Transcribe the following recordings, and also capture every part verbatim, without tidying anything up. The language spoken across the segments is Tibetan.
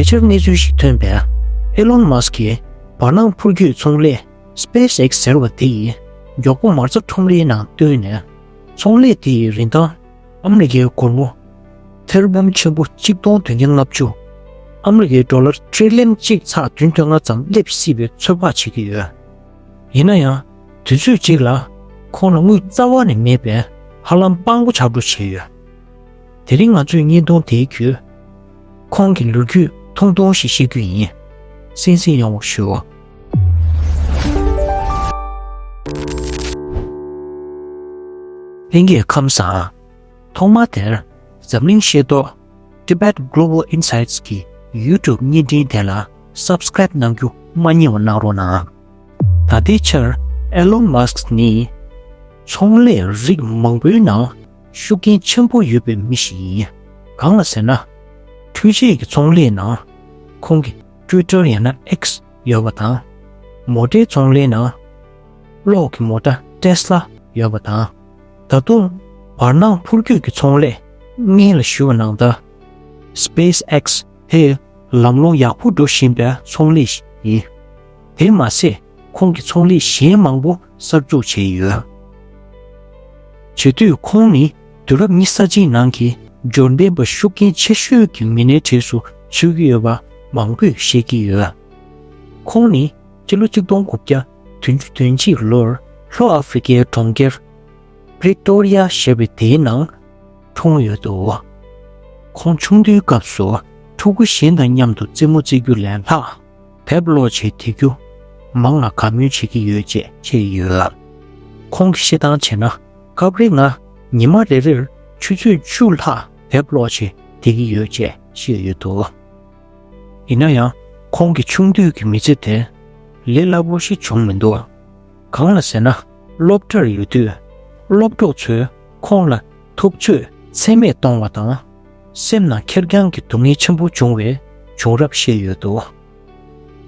ཉེ་ཆར་གནས་ཚུལ་ཞིག་ཐོན་པས། ཨེ་ལོན་མཱ་སི་ཀྱིས་བར་སྣང་འཕུར་སྐྱོད་ཚོང་ལས་སི་པེ་སི་ཨེག་སི་ཟེར་བ་དེ་ཡིས་མགྱོགས་པོ་མ་རྩ་ཁྲོམ་རའི་ནང་བཏོན་ནས། ཚོང་ལས་དེ་ཡི་རིན་ཐང་ཨ་མི་རི་ཀའི་སྒོར་མོ་ཐེར་འབུམ་ཆེན་པོ་གཅིག་སྟོང་དོན་བརྒྱད་ལྔ་བཅུ། ཨ་མི་རི་ཀའི་ཌོ་ལར་ཊི་རི་ལི་ཡོན་གཅིག་ཚེག་བདུན་དོན་ལྔ་ཙམ་སླེབས་སྲིད་པའི་ཚོད་དཔག་བྱེད་ཀྱི་ཡོད། ཡིན་ན་ཡང་། དུས་ཚོད་གཅིག་ལ་ཁོང་ལ་དངུལ་རྩ་བ་ནས་མེད་པས་ཧ་ལམ་དཔང་པོ་ཆགས་འགྲོ་བྱས་ཡོད། དེ་རིང་ང་ཚོས་བརྙན་ཐུང་དེའི་བརྒྱུད། ཁོང་གི་ལོ་རྒྱུས་ཐུང་ཐུང་ཞིག་བཤད་རྒྱུ་ཡིན། གསན་གཟིགས་ཡོང་བ་ཞུ། ལྷན་རྒྱས་ཁམས་བཟང་། ཐོག་མར་དེར་འཛམ་གླིང་ཤེས་རྟོགས། Tibet Global Insights གི་YouTube བརྙན་འཕྲིན་དེ་ལ་Subscribe གནང་རྒྱུ་མ་བསྙེལ་བ་གནང་རོགས་གནང་། ད་ལྟའི་ཆར་ཨེ་ལོན་མཱ་སི་ནི་ཚོང་ལས་རིགས་མང་པོའི་ནང་ཤུགས་རྐྱེན་ཆེན་པོ་ཡོད་པའི་མི་ཞིག་ཡིན། གང་ལ་ཟེར་ན། འཕྲུལ་ཆས་ཀྱི་ཚོང་ལས་ནང་ཁོང་གི་Twitter ཡང་ན་X ཡོད་པ་དང་། མོ་ཊའི་ཚོང་ལས་ནང་གློག་གི་མོ་ཊ་Tesla ཡོད་པ་དང་། ད་དུང་བར་སྣང་འཕུར་སྐྱོད་ཀྱི་ཚོང་ལས། སྔོན་ལ་ཞུས་པ་ནང་ལྟར། SpaceX དེ་ལམ་ལྷོང་ཡག་པོ་འགྲོ་བཞིན་པའི་ཚོང་ལས་ཤིག་ཡིན། དེ་མ་ཟད། ཁོང་གིས་ཚོང་ལས་གཞན་མང་པོ་གསར་འཛུགས་བྱས་ཡོད། བྱེད་དུས་ཁོང་ནི་དུས་རབས་ཉི་ཤུ་རྩ་གཅིག་ནང་གི་འབྱོར་ལྡན་པ་ཤུགས་རྐྱེན་ཆེ་ཤོས་ཀྱི་མི་སྣའི་གྲས་སུ་ཚུད་ཀྱི་ཡོད་པ་མང་པོས་བཤད་ཀྱི་ཡོད། ཁོང་ནི་སྤྱི་ལོ་གཅིག་སྟོང་དགུ་བརྒྱ་བདུན་ཅུ་དོན་གཅིག་ལོར་ལྷོ་ཨ་ཧྥེ་རི་ཀའི་གྲོང་ཁྱེར་Pretoria ཞེས་པའི་དེའི་ནང་འཁྲུངས་ཡོད་འདུག་ཁོང་ཆུང་དུས་སྐབས་སུ་ཕྲུ་གུ་གཞན་དང་མཉམ་དུ་རྩེད་མོ་རྩེ་རྒྱུ་ལས་ལྷག་བེབ་ཀློག་ཆས་དེད་རྒྱུ་མང་ལ་དགའ་མོས་བྱེད་ཀྱི་ཡོད་ཅེས་བཤད་ཡོད། ཁོང་གིས་བཤད་སྟངས་བྱས་ན། སྐབས་རེ་ང་ཉི་མ་རེ་རེར་ཆུ་ཚོད་བཅུ་ལྷག་བེབ་ཀློག་ཆས་དེད་ཀྱི་ཡོད་ཅེས་བཤད་ཡོད་འདུག་ཡིན་ན་ཡང་། ཁོང་གི་ཆུང་དུས་ཀྱི་མི་ཚེ་དེ་ལས་སླ་པོ་ཞིག་བྱུང་མི་འདུག་གང་ལ་ཟེར་ན། སློབ་གྲྭར་ཡོད་དུས་སློབ་གྲོགས་ཚོས་ཁོང་ལ་ཐུབ་ཚོད་ཚད་མེད་གཏོང་བ་དང་། སེམས་ནང་ཁེར་རྐྱང་གི་སྡུག་བསྔལ་ཆེན་པོ་བྱུང་བའི་བྱུང་རབས་བཤད་ཡོད་འདུག་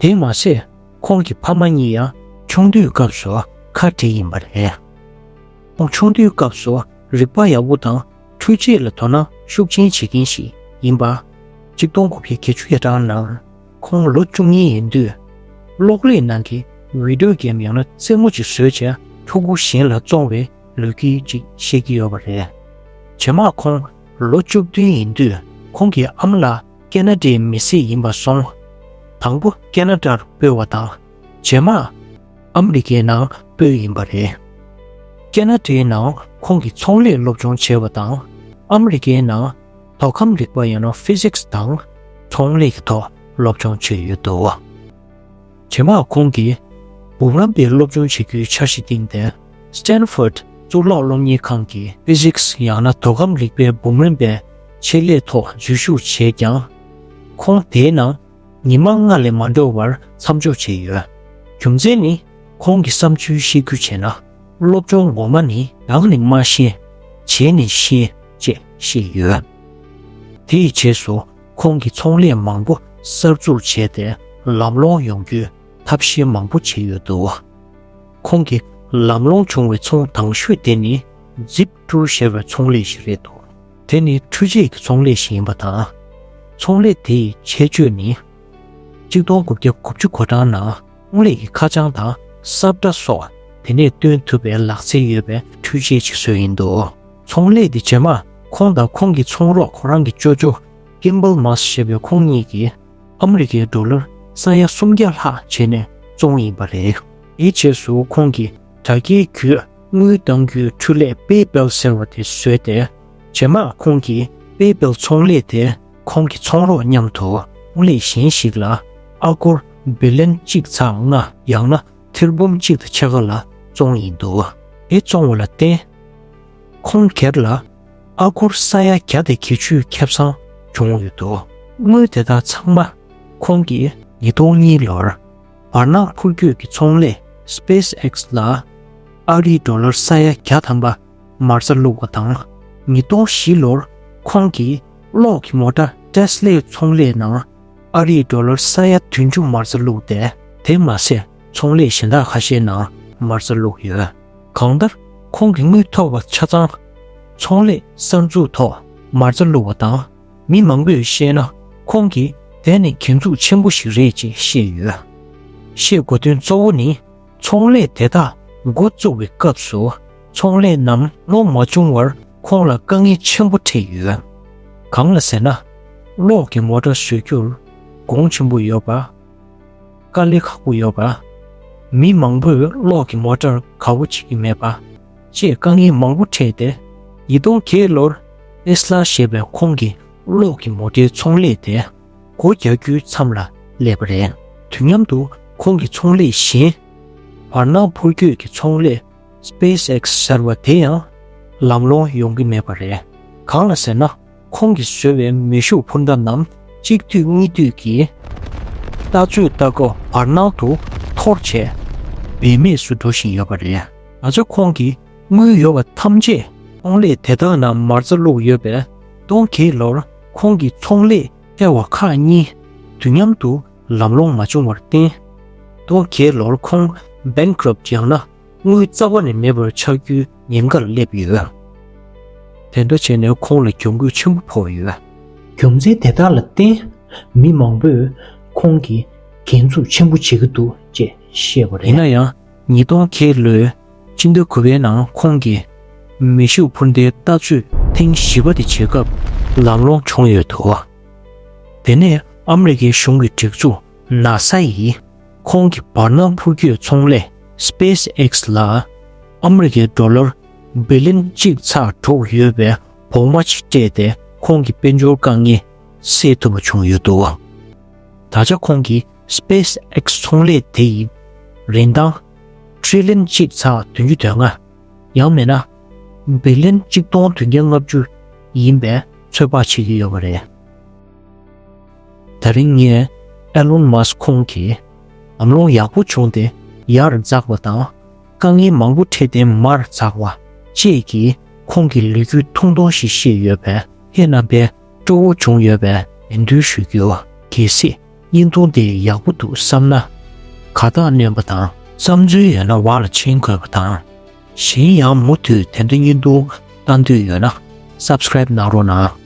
དེས་མ་ཟད། ཁོང་གི་ཕ་མ་གཉིས་ཡང་ཆུང་དུས་སྐབས་སུ་ཁ་བྲལ་ཡིན་པ་རེད། ཁོང་ཆུང་དུས་སྐབས་སུ་རིག་པ་ཡག་པོ་དང་འཕྲུལ་ཆས་ལ་དོ་སྣང་ཤུགས་ཆེན་བྱེད་མཁན་ཞིག་ཡིན་པ། གཅིག་སྟོང་དགུ་བརྒྱ་བརྒྱད་ཅུ་གྱ་གྲངས་ནང་ཁོང་ལོ་བཅུ་གཉིས་ཡིན་དུས། གློག་ཀླད་ནང་གི་བི་ཌིའོ་གེམ་ཡང་ན་རྩེད་མོ་ཅིག་བཟོས་བྱས་ཕྲུ་གུ་གཞན་ལ་བཙོང་བའི་ལོ་རྒྱུས་ཅིག་བཤད་ཀྱི་ཡོད་པ་རེད། རྗེས་མ་ཁོང་ལོ་བཅུ་བདུན་ཡིན་དུས་ཁོང་གི་ཨ་མ་ལགས་ཀེ་ན་ཌའི་མི་སེར་ཡིན་པ་སོང་། དང་པོ་ཀེ་ན་ཌར་སྤོས་པ་དང་། རྗེས་མ་ཨ་མི་རི་ཀའི་ནང་སྤོས་ཡིན་པ་རེད། ཀེ་ན་ཌའི་ནང་ཁོང་གིས་ཚོང་ལས་སློབ་སྦྱོང་བྱས་པ་དང་། ཨ་མི་རི་ཀའི་ནང་མདོ་ཁམས་རིག་པ་ཡང་ན་ཕི་ཟིག་སི་དང་ཚོང་ལས་ཀྱི་ཐོག་སློབ་སྦྱོང་བྱས་ཡོད་འདུག་རྗེས་མ་ཁོང་གིས་འབུམ་རམས་པའི་སློབ་སྦྱོང་བྱེད་རྒྱུའི་འཆར་གཞི་བཏིང་སྟེ། སི་ཊན་ཕོར་ཌི་གཙུག་ལག་སློབ་གཉེར་ཁང་གི་ཕི་ཟིག་སི་ཡང་ན་མདོ་ཁམས་རིག་པའི་འབུམ་རམས་པའི་ཆེད་ལས་ཐོག་འཛུལ་ཞུགས་བྱས་ཀྱང་། ཁོང་དེའི་ནང་ཉི་མ་ལྔ་ལས་མ་འགྲོ་བར་མཚམས་འཇོག་བྱས་ཡོད། རྒྱུ་མཚན་ནི། ཁོང་གི་བསམ་ཚུལ་བཤད་རྒྱུ་བྱས་ན། སློབ་སྦྱོང་ངོ་མ་ནི་ངག་ནས་མ་ཤེས། བྱས་ནས་ཤེས། ཅེས་བཤད་ཡོད། དེ་ཡི་རྗེས་སུ་ཁོང་གིས་ཚོང་ལས་མང་པོ་གསར་འཛུགས་བྱས་ཏེ་ལམ་ལྷོང་ཡོང་རྒྱུའི་ཐབས་ཤེས་མང་པོ་བྱས་ཡོད་འདུག་ཁོང་གི་ལམ་ལྷོང་བྱུང་བའི་ཚོང་དང་ཤོས་དེ་ནི་ཛིབ་ཊུར་ཞེས་པའི་ཚོང་ལས་ཤིག་རེད་འདུག་དེ་ནི་འཕྲུལ་ཆས་ཀྱི་ཚོང་ལས་ཤིག་ཡིན་པ་དང་། ཚོང་ལས་དེ་ཡི་ཁྱད་ཆོས་ནི། གཅིག་སྟོང་དགུ་བརྒྱ་དགུ་བཅུ་གོ་གྲངས་ནང་ཚོང་ལས་ཀྱི་ཁ་བྱང་དང་ས་བཀྲ་སོགས་དེ་ནས་སྟོན་ཐུབ་པའི་ལག་རྩལ་ཡོད་པའི་འཕྲུལ་ཆས་ཅིག་བཟོས་ཡིན་འདུག་ཚོང་ལས་དེ་རྗེས་མ་ཁོང་དང་ཁོང་གི་ཚོང་རོགས་ཁོ་རང་གི་ཅོ་ཅོ་ཀིམ་བལ་མཱ་སི་ཞེས་པའི་ཁོང་གཉིས་ཀྱིས་ཨ་མི་རི་ཀའི་ཌོ་ལར་ས་ཡ་སུམ་བརྒྱ་ལྷག་བྱས་ནས་བཙོངས་ཡིན་པ་རེད། དེའི་རྗེས་སུ་ཁོང་གིས་དྲ་རྒྱའི་བརྒྱུད་དངུལ་གཏོང་རྒྱུའི་འཕྲུལ་ལས་པེ་པལ་ཟེར་བ་དེ་བཟོས་ཏེ། རྗེས་མ་ཁོང་གིས་པེ་པལ་ཚོང་ལས་དེ་ཁོང་གི་ཚོང་རོགས་མཉམ་དུ་ཚོང་ལས་གཞན་ཞིག་ལ་ཨ་སྒོར་བི་ལན་གཅིག་ཚེག་ལྔ་ཡང་ན་ཐེར་འབུམ་གཅིག་དང་ཕྱེད་ཀ་ལ་བཙོངས་ཡིན་འདུག་དེ་བཙོངས་པ་ལ་བརྟེན། ཁོང་སྒེར་ལ་ཨ་སྒོར་ས་ཡ་བརྒྱ་དང་བརྒྱད་ཅུའི་ཁེ་བཟང་བྱུང་ཡོད་འདུག་དངུལ་དེ་དག་ཚང་མ་ཁོང་གིས་ཉིས་སྟོང་གཉིས་ལོར་བར་སྣང་འཕུར་སྐྱོད་ཀྱི་ཚོང་ལས་སི་པེ་སི་ཨེག་སི་ལ་ཨ་རིའི་ཌོ་ལར་ས་ཡ་བརྒྱ་ཐམ་པ་མ་རྩ་བླུགས་པ་དང་། ཉིས་སྟོང་བཞི་ལོར་ཁོང་གིས་གློག་གི་མོ་ཊ་ཊེ་སི་ལའི་ཚོང་ལས་ནང་ཨ་རིའི་ཌོ་ལར་ས་ཡ་བདུན་ཅུ་མ་རྩ་བླུགས་ཏེ། དེ་མ་ཟད་ཚོང་ལས་གཞན་དག་ཁ་ཤས་ནང་མ་རྩ་བླུགས་ཡོད། གང་ལྟར་ཁོང་གིས་དངུལ་ཐོབ་པ་ཆ་ཚང་ཚོང་ལས་གསར་འཛུགས་ཐོག་མ་རྩ་བླུགས་པ་དང་། མི་མང་པོས་བཤད་ན་ཁོང་གིས་ དེ་ནི་གྱོང་ཚད་ཆེན་པོ་ཞིག་རེད་ཅེས་བཤད་ཡོད། བཤད་དགོས་དོན་གཙོ་བོ་ནི། ཚོང་ལས་དེ་དག་འགོ་བཙུགས་པའི་སྐབས་སུ་ཚོང་ལས་ནམ་ལངས་མ་བྱུང་བར་ཁོང་ལ་དཀའ་ངལ་ཆེན་པོ་འཕྲད་ཡོད། གང་ལ་ཟེར་ན། གློག་གི་མོ་ཊ་བཟོ་རྒྱུར་གོང་ཆེན་པོ་ཡོད་པ། དཀའ་ལས་ཁག་པོ་ཡོད་པ། མི་མང་པོས་གློག་གི་མོ་ཊར་དགའ་པོ་བྱེད་ཀྱི་མེད་པ། ཅེས་དཀའ་ངལ་མང་པོ་འཕྲད་དེ། ཉིས་སྟོང་བརྒྱད་ལོར་ཏེ་སི་ལ་ཞེས་པའི་ཁོང་གི་གློག་གི་མོ་ཊའི་ཚོང་ལས་དེ་སྒོ་རྒྱག་རྒྱུའི་མཚམས་ལ་སླེབས་པ་རེད། དུས་མཉམ་དུ་ཁོང་གི་ཚོང་ལས་གཞན། བར་སྣང་འཕུར་སྐྱོད་ཀྱི་ཚོང་ལས་སི་པེ་སི་ཨེག་སི་ཟེར་བ་དེ་ཡང་ལམ་ལྷོང་ཡོང་གི་མེད་པ་རེད། གང་ལ་ཟེར་ན། ཁོང་གིས་བཟོས་པའི་མེ་ཤུགས་འཕུར་མདའ་རྣམས་གཅིག་བསྡུས་གཉིས་བསྡུས་ཀྱིས་ལྟ་ཚོད་ལྟ་སྐབས་བར་སྣང་དུ་འཐོར་བྱས་བེད་མེད་སུ་འགྲོ་བཞིན་ཡོད་པ་རེད། ད་ཆ་ཁོང་གིས་དངུལ་ཡོད་པ་ཐམས་ཅད་ཚོང་ལས་དེ་དག་ནང་མ་རྩ་བླུགས་ཡོད་པས། ཉིས་སྟོང་བརྒྱད་ལོར་ཁོང་གི་ཚོང་ལས་ཐེ་བ་ཁག་གཉིས་དུས་མཉམ་དུ་ལམ་ལྷོང་མ་བྱུང་བར་བརྟེན། ཉིས་སྟོང་བརྒྱད་ལོར་ཁོང་བེང་ཀི་རབ་ཊི་ཡང་ན་དངུལ་རྩ་བ་ནས་མེད་པར་ཆགས་རྒྱུའི་ཉེན་ཁར་སླེབས་ཡོད། དེ་འདྲ་བྱས་ནས་ཁོང་ལ་གྱོང་གུད་ཆེན་པོ་ཕོག་ཡོད། རྒྱུ་མཚན་དེ་དག་ལ་བརྟེན། མི་མང་པོས་ཁོང་གིས་གྱོང་ཚད་ཆེན་པོ་བྱེད་ཀྱི་འདུག་ཅེས་བཤད་པ་རེད། ཡིན་ན་ཡང་། ཉིས་སྟོང་བརྒྱད་ལོའི་སྤྱི་ཟླ་དགུ་པའི་ནང་ཁོང་གིས་མེ་ཤུགས་འཕུར་མདའི་ལྟ་ཚོད་ཐེངས་བཞི་པ་དེ་བྱེད་སྐབས་ལམ་ལྷོང་བྱུང་ཡོད་འདུག། དེ་ནས་ཨ་མི་རི་ཀའི་གཞུང་གི་སྒྲིག་འཛུགས་ན་ས་ཡིས་ཁོང་གི་བར་སྣང་འཕུར་སྐྱོད་ཚོང་ལས་སི་པེ་སི་ཨེག་སི་ལ་ཨ་མི་རི་ཀའི་ཌོ་ལར་བི་ལི་ཡོན་གཅིག་ཚེག་དྲུག་ཡོད་པའི་བོགས་མ་ཅིག་སྤྲད་དེ་ཁོང་གི་དཔལ་འབྱོར་དཀའ་ངལ་སེལ་ཐུབ་པ་བྱུང་ཡོད་འདུག། ད་ཆ་ཁོང་གིས་སི་པེ་སི་ཨེག་སི་ཚོང་ལས་དེ་ཡི་རིན་ཐང་ཊི་རི་ལི་ཡོན་གཅིག་ཚེག་བདུན་ཅུ་དོན་ལྔ། ཡང་མིན་ན། བི་ལི་ཡོན་གཅིག་སྟོང་བདུན་བརྒྱ་ལྔ་བཅུ་ཡིན་པའི་ཚོད་དཔག་བྱེད་ཀྱི་ཡོད་པ་རེད། ད་རིང་ངས་ཨེ་ལོན་མཱ་སི་ཁོང་གིས་ལམ་ལྷོང་ཡག་པོ་བྱུང་སྟེ་ཡར་འཛེགས་པ་དང་། དཀའ་ངལ་མང་པོ་འཕྲད་དེ་མར་འཛེགས་པ་བཅས་ཀྱིས་ཁོང་གི་ལོ་རྒྱུས་ཐུང་ཐུང་ཞིག་བཤད་ཡོད་པས། ཁྱེད་རྣམ་པས་སྤྲོ་བོ་བྱུང་ཡོད་པས་ལན་འདུན་ཞུ་རྒྱུ། གལ་སྲིད་བརྙན་ཐུང་དེ་ཡག་པོ་འདུག་བསམ་ན། དགའ་རྟགས་སྣོན་པ་དང་བསམ་ཚུལ་ཡོད་ན་བར་ལ་མཆན་འགོད་པ་དང་། གཞན་ཡང་མུ་མཐུད་དེ་འདྲ་བརྙན་ཐུང་ལྟ་འདོད་ཡོད་ན་སབ་སི་ཀ་རེབ་གནང་རོགས་གནང་།